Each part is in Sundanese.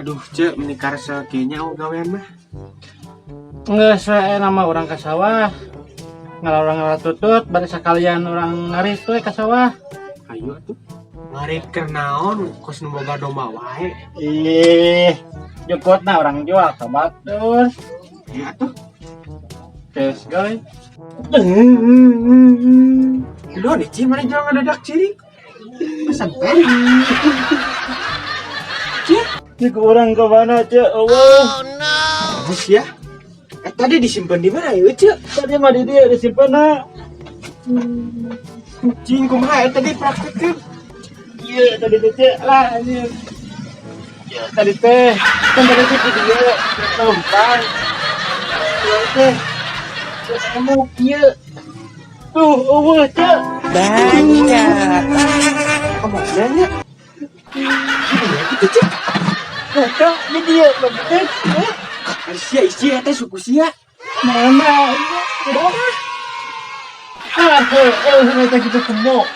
Aduh, Cek, meni karasa kayaknya oh gawean mah. Geus we nama urang ka sawah. Ngala urang ngala tutut bari sakalian urang ngarit we ka sawah. Ayo atuh. Ngarit keur naon kos nu boga domba wae. Ih, jukutna urang jual ka batur. Ya atuh. Geus goy. Kunaon nih, Ci, mana jual ngadadak ciri? Pesan teh. Ci, Cik urang ke mana, Cek? Allah. terus ya. Eh, tadi disimpan di mana ya, Cek? Tadi mah di dieu disimpenna. Cing, kumaha ya tadi praktekkeun? Iya, tadi teh Cek lah anjir. Iya, tadi teh. Kan tadi teh di dieu tumpang. Iya teh. Terus emuk ieu. Tuh, eueuh, Cek. Banyak. Kemana nya? Iya gitu, Cek. Tuh, di dieu begitu. Sia, sia, teh suku sia. Mana? Ah, eh, teh gitu kemo.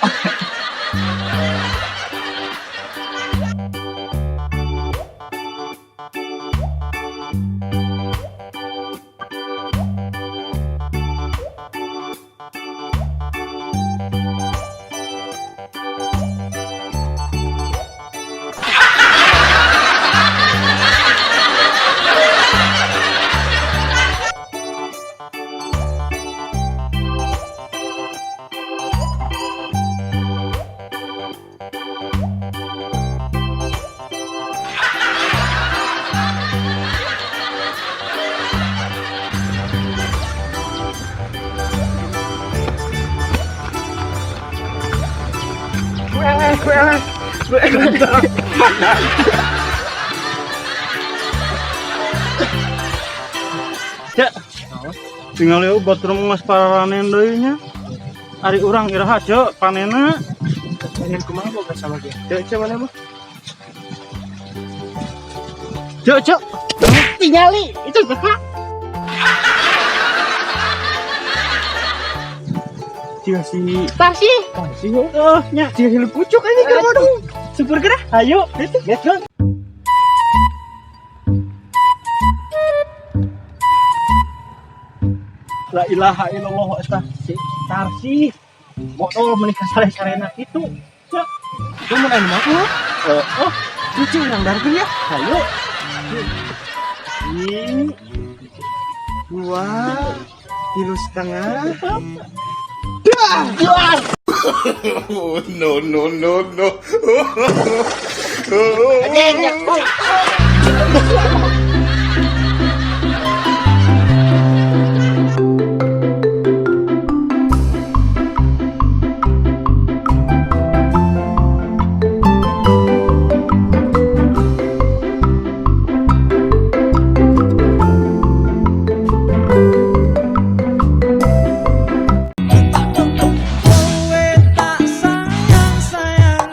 Cek. Tinggal yuk batur geus paranen deui nya. Ari urang iraha cek panenna. Pengen kumaha boga sama dia? Cek, cek mana mah? Cek, cek. Tingali itu saha? Cia si Tasi. Tasi, oh. Oh, nya. Cia si pucuk ini keur modal. Super gerah. Ayo, itu. Let's go. La ilaha illallah eta si Tarsi. Bodoh menikah sare-sarena kitu. Cek. Itu mun anu mah. Oh, Cuci urang darkeun ya. ayo. Ini 2,5 kilo. Dah. Oh, no, no, no, no. Kowe tak sayang sayang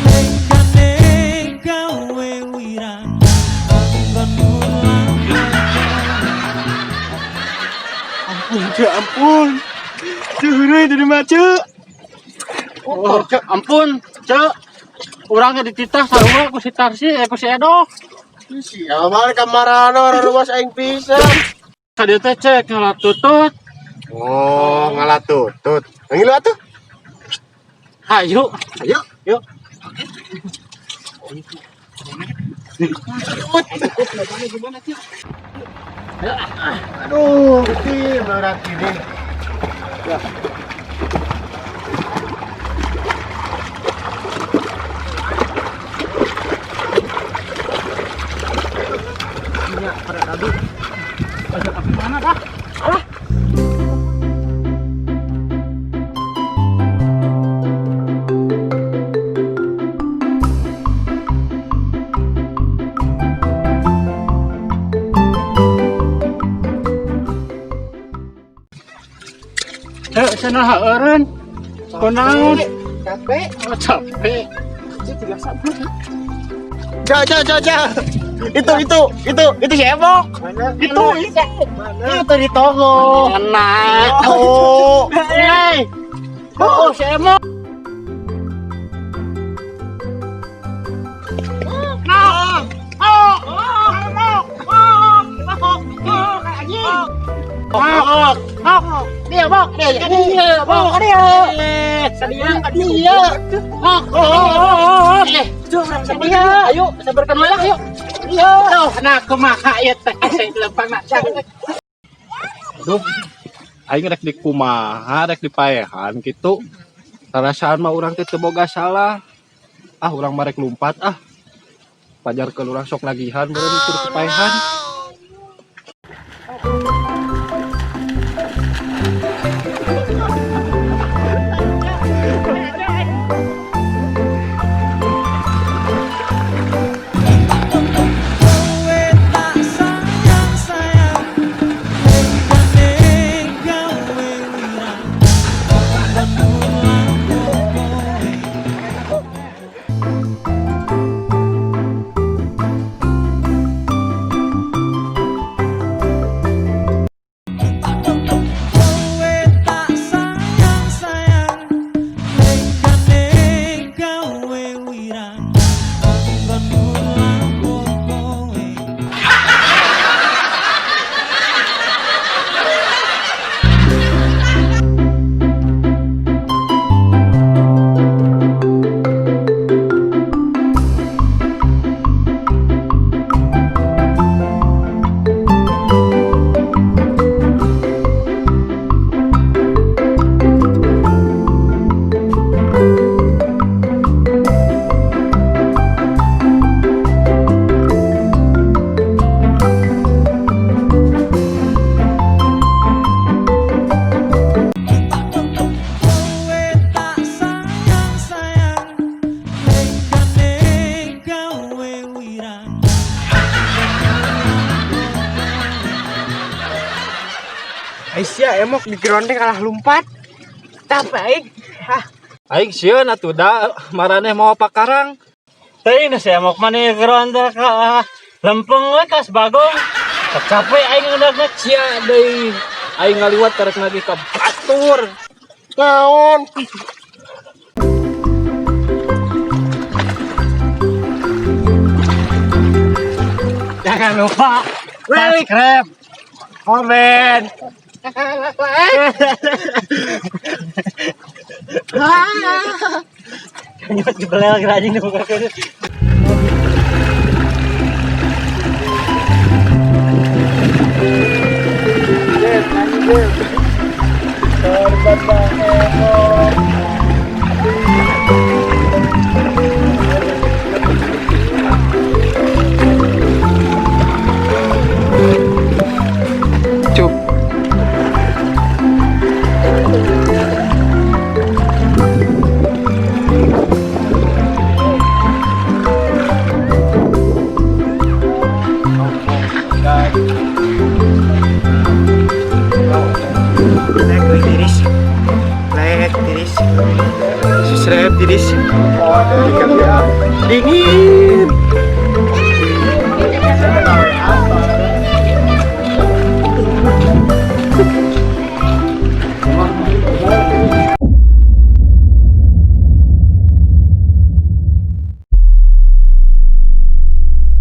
lenggane gawe wirang anggonmu. Ampun, Cek, ampun. Cek, heureuy jadi mah, Cek. Oh, Cek, ampun, Cek. Urangnya dititah sarua ku si Tarsi, ku si Edo. Siapa kamarana orang rumah aing pisan. Tadi teh cek ngala tutut. Oh, ngalah tutut. Ngilu atuh. Ayo, Ayo. yuk. Aduh, Gusti, berat ini. Ya. Iya, pada tadi. Mana dah? Eh, sana heureun. Kunaon? Capek. Oh, capek. Cek, tidak sabar. Cek, cek, cek, cek. Itu si Emok. Mana? Itu. Mana? Itu tadi toko. Mana? Oh. Hei. Oh, si Emok. Nah. Oh. Bok, bok, dia bok, dia, dia, bok, dia. Sadia, dia. Bok, oh, sadia. Ayo, sabarkan lah, ayo. Iya. Tuh, nah kumaha ieu teh asa lempang nak. Aduh, aing rek di kumaha, rek dipaehan kitu. Karasaan mah urang teh teu boga salah. Ah, urang mah rek lumpat ah. Pajarkeun urang sok nagihan meureun tur dipaehan. Kowe tak sayang sayang lenggane gawe wirang anggonmu lapo kowe. Kowe tak sayang sayang lenggane gawe wirang anggonmu lapo kowe. Kowe tak sayang sayang lenggane gawe wirang. Aisyah emok di ground kalah lumpat. Tak baik. Hah. Aing sieun atuh da maraneh mau pakarang. Teuing si emok maneh geron teh ka lempeng we kas bagong. Capek aing ngeundeukna. Sia deui. Aing ngaliwat karek nagih ka batur. Naon? Jangan lupa subscribe, komen. Nyot dibelel anjing dibuka. Cup. Lek tiris. Lek tiris. Subscribe tiris. Dingin.